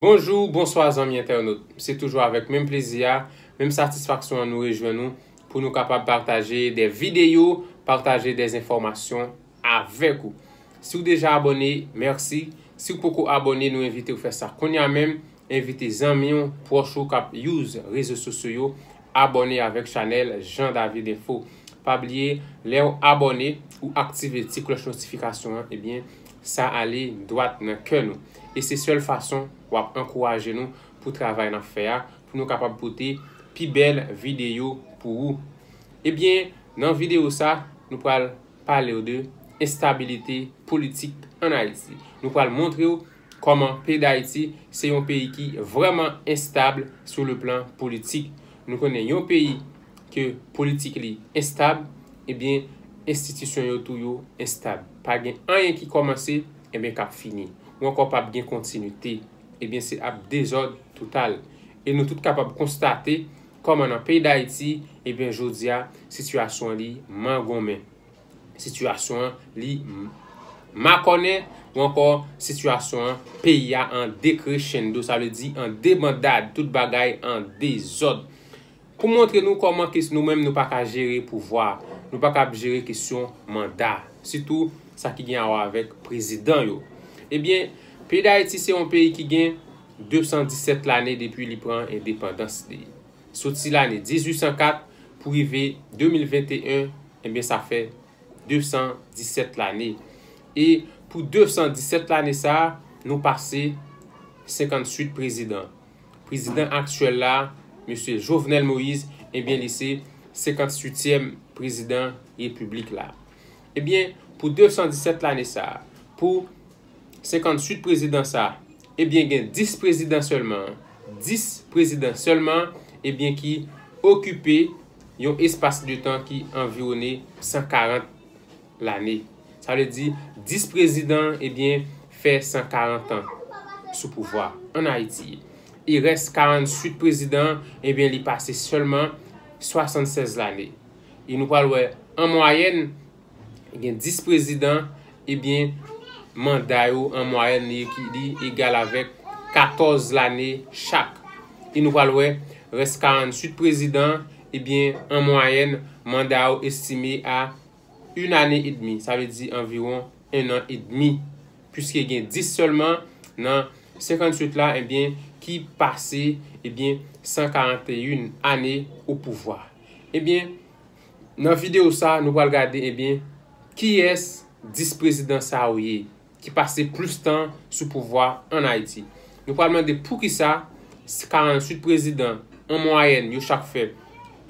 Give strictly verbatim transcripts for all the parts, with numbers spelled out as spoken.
Bonjou, bonswa zanmi entènot. Se toujou avèk menm plezi a, menm satisfaksyon an nou rejwenn nou pou nou kapab pataje de videyo, pataje de enfòmasyon avèk ou. Si w deja abòne, mèsi. Si w poko abòne, nou envite w fè sa kounye a menm. Envite zanmi w, pwòch ou k ap use rezo sosyo yo, abòne avèk chanèl Jean David Info. Pa bliye, lè w abòne, ou aktive ti klòch notifikasyon an, ebyen, sa ale dwat nan kè nou. E se sèl fason w ap ankouraje nou pou travay n ap fè a, pou nou kapab pote pi bèl videyo pou ou. Ebyen, nan videyo sa, nou pral pale w de enstabilite politik ann Ayiti. Nou pral montre w kòman peyi Dayiti se yon peyi ki vrèman enstab sou le plan politik. Nou konnen yon peyi ke politik li enstab, ebyen, enstitisyon yo tou yo enstab. Pa gen anyen ki kòmanse, ebyen, k ap fini. Ou ankò p ap gen kontinite. Ebyen, se ap dezòd total. E nou tout kapab konstate kòman nan peyi Dayiti, ebyen, jodi a, sitiyasyon an li mangonmen. Sitiyasyon an li m-, makònen ou ankò sitiyasyon an peyi a an decrescendo, sa vle di an debandad, tout bagay an dezòd. Pou montre nou kòman ke nou menm nou pa ka jere pouvwa, nou pa ka jere kesyon manda, sitou sa ki gen a wè avèk prezidan yo. Ebyen, peyi Dayiti se yon peyi ki gen de san disèt lane depi li pran endepandans li. Soti lane dizuit san kat pou rive de mil venteyen, ebyen, sa fè de san disèt lane. E pou de san disèt lane sa a, nou pase senkantuit prezidan. Prezidan aktyèl la, mesye Jovenel Moïse, ebyen, li se senkantuityèm prezidan repiblik la. Ebyen, pou de san disèt lane sa a, pou senkantuit prezidan sa a, ebyen, gen dis prezidan sèlman, dis prezidan sèlman, ebyen, ki okipe yon espas de tan ki anviwone san karant lane. Sa vle di, dis prezidan, ebyen, fè san karant an sou pouvwa ann Ayiti. E rès karanntuit prezidan, ebyen, li pase sèlman swasannsèz lane. E nou pral wè, an mwayèn, gen dis prezidan, ebyen, manda yo, an mwayèn, li, li egal avèk katòz lane chak. E nou pral wè, rès karanntuit prezidan, ebyen, an mwayèn, manda yo estime a une année et demie, sa vle di anviwon en an edmi, piske gen dis sèlman nan senkantuit la, ebyen, ki pase, ebyen, san karannteyen ane o pouvwa. Ebyen, nan videyo sa, nou pral gade, ebyen, kiyès dis prezidan sa yo ye, ki pase plis tan sou pouvwa ann Ayiti. Nou pral mande poukisa karanntuit prezidan, an mwayèn, yo chak fè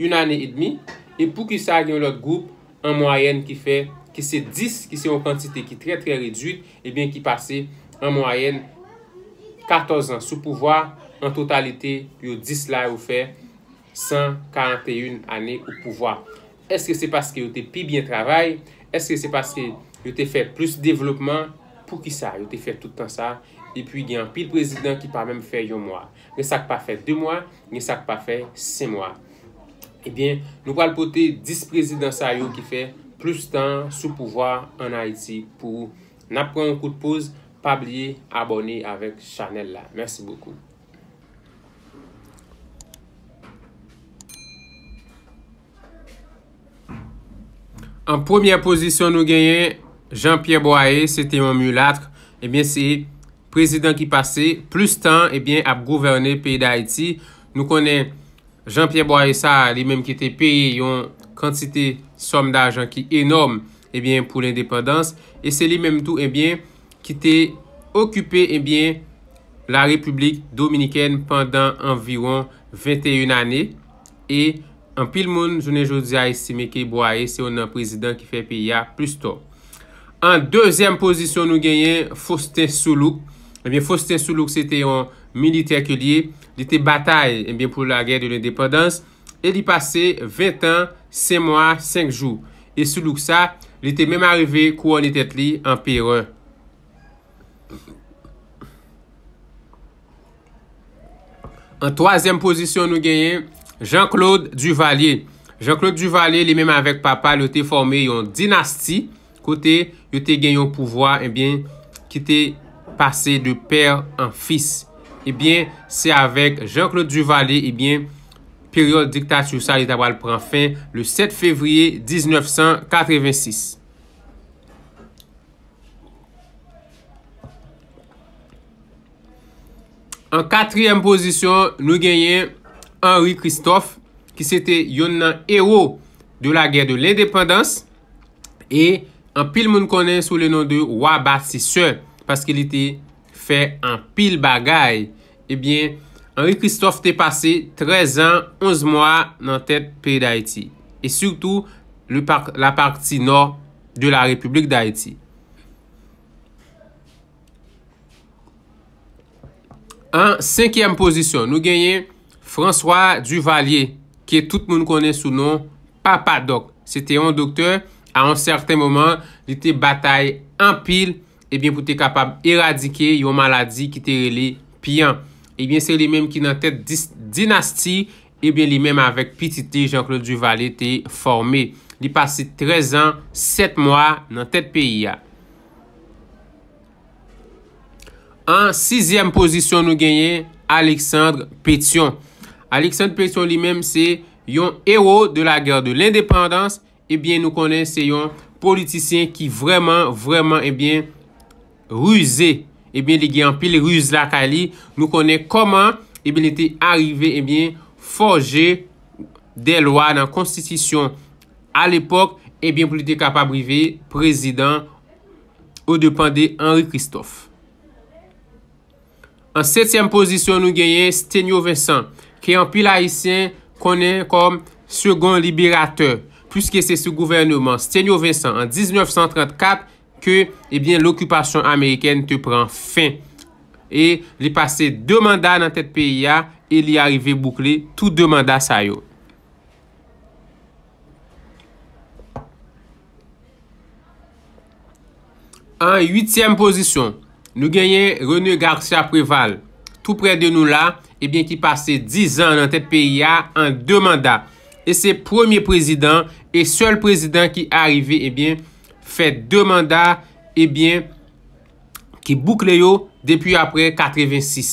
une année et demie, e poukisa gen yon lòt gwoup, an mwayèn, ki fè, ki se dis, ki se yon kantite ki trè, trè redwit, ebyen, ki pase, an mwayèn, katòz an sou pouvwa, an totalite, yo dis la, yo fè san karannteyen ane o pouvwa. Èske se paske yo te pi byen travay? Èske se paske yo te fè plis devlopman? Poukisa yo te fè tout tan sa? Epi gen anpil prezidan ki pa menm fè yon mwa. Gen sa k pa fè de mwa, gen sa k pa fè senk mwa. Ebyen, nou pral pote dis prezidan sa yo ki fè plis tan sou pouvwa ann Ayiti pou ou. N ap pran yon kout poz, pa bliye abòne avèk chanèl la. Mèsi bokou. An premyè pozisyon, nou genyen Jean Pierre Boyer, se te yon milat. Ebyen, se prezidan ki pase plis tan, ebyen, ap gouvène peyi Dayiti. Nou konnen Jean Pierre Boyer sa, li menm ki te peye yon kantite sòm dajan ki enòm, ebyen, pou lendepandans. E se li menm tou, ebyen, ki te okipe, ebyen, la Repiblik Dominikèn pandan anviwon venteyen ane. E anpil moun, jounen jodi a, estime ke Boyer se youn nan prezidan ki fè peyi a plis tò. An dezyèm pozisyon, nou genyen Faustin Soulouque. Ebyen, Faustin Soulouque, se te yon militè ke li ye. Li te batay, ebyen, pou lagè de lendepandans. E li pase ven tan, senk mwa, senk jou. E Soulouque sa, li te menm arive kouwone tèt li anperè. An twazyèm pozisyon, nou genyen Jean-Claude Duvalier. Jean-Claude Duvalier, li menm avèk papa l, yo te fòme yon dinasti kote yo te gen yon pouvwa, ebyen, ki te pase de père en fils. ebyen, se avèk Jean-Claude Duvalier, ebyen, peryòd diktati sa li ta pral pran fen le sèt fevriye diznèf san katrevensis. An katriyèm pozisyon, nou genyen Henri Christophe, ki se te yonn nan ewo de la guerre de l'indépendance, e anpil moun konnen sou le non de Wa Batistè, paske li te fè anpil bagay. Ebyen, Henri Christophe te pase trèz an, onz mwa nan tèt peyi Dayiti, e sitou le pa-, la pati nò de la Repiblik Dayiti. An senkyèm pozisyon, nou genyen François Duvalier, ke tout moun konnen sou non Papa Dòk. Se te yon doktè, a yon sèten moman, li te batay anpil, ebyen, pou te kapab eradike yon maladi ki te rele pyan. Ebyen, se li menm ki nan tèt dis-, dinasti, ebyen, li menm avèk pitit li, Jean-Claude Duvalier, te fòme. Li pase trèz an, sèt mwa nan tèt peyi a. An sizyèm pozisyon, nou genyen Alexandre Pétion. Alexandre Pétion, li menm, se yon ewo de la guerre de l'indépendance. Ebyen, nou konnen se yon politisyen ki vrèman, vrèman, ebyen, rize. Ebyen, li gen anpil riz lakay li. Nou konnen kòman, ebyen, li te arive, ebyen, fòje de lwa nan konstitisyon alepòk, ebyen, pou li te kapab rive prezidan o depan de Henri Christophe. An setyèm pozisyon, nou genyen Stenio Vincent, ke anpil Ayisyen konnen kòm Second Libérateur, piske se sou gouvèneman Stenio Vincent an diznèf san trannkat ke, ebyen, lokipasyon amerikèn te pran fen. E li pase de manda nan tèt peyi a, e li arive boukle tou de manda sa yo. An uityèm pozisyon, nou genyen René Garcia Préval, tou prè de nou la, ebyen, ki pase diz an nan tèt peyi a an de manda. E se premye prezidan e sèl prezidan ki arive, ebyen, fè de manda, ebyen, ki boukle yo depi apre katrevensis.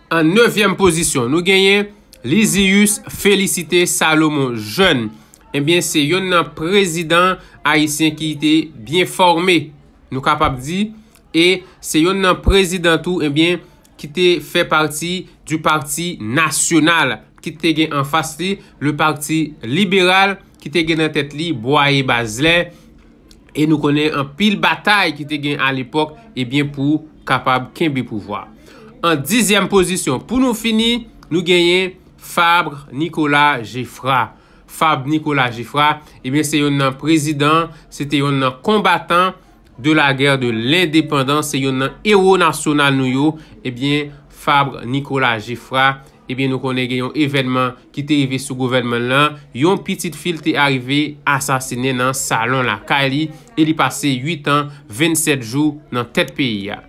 An nevyèm pozisyon, nou genyen Lysius Félicité Salomon Jeune. Ebyen, se yonn nan prezidan ayisyen ki te byen fòme, nou kapab di, e se yonn nan prezidan tou, ebyen, ki te fè pati du Parti National, ki te gen anfas li le Parti Libéral, ki te gen nan tèt li Boyer Bazelais, e nou konnen anpil batay ki te gen alepòk, ebyen, pou kapab kenbe pouvwa. An dizyèm pozisyon, pou nou fini, nou genyen Fabre Nicolas Geffrard. Fabre Nicolas Geffrard, ebyen, se yonn nan prezidan, se te yonn nan konbatan de la guerre de l'indépendance, se yonn nan ewo nasyonal nou yo, ebyen, Fabre Nicolas Geffrard, ebyen, nou konnen gen yon evènman ki te rive sou gouvènman l lan, yon pitit fi l te arive asasinen nan salon lakay li, e li pase uit an, vennsèt jou nan tèt peyi a.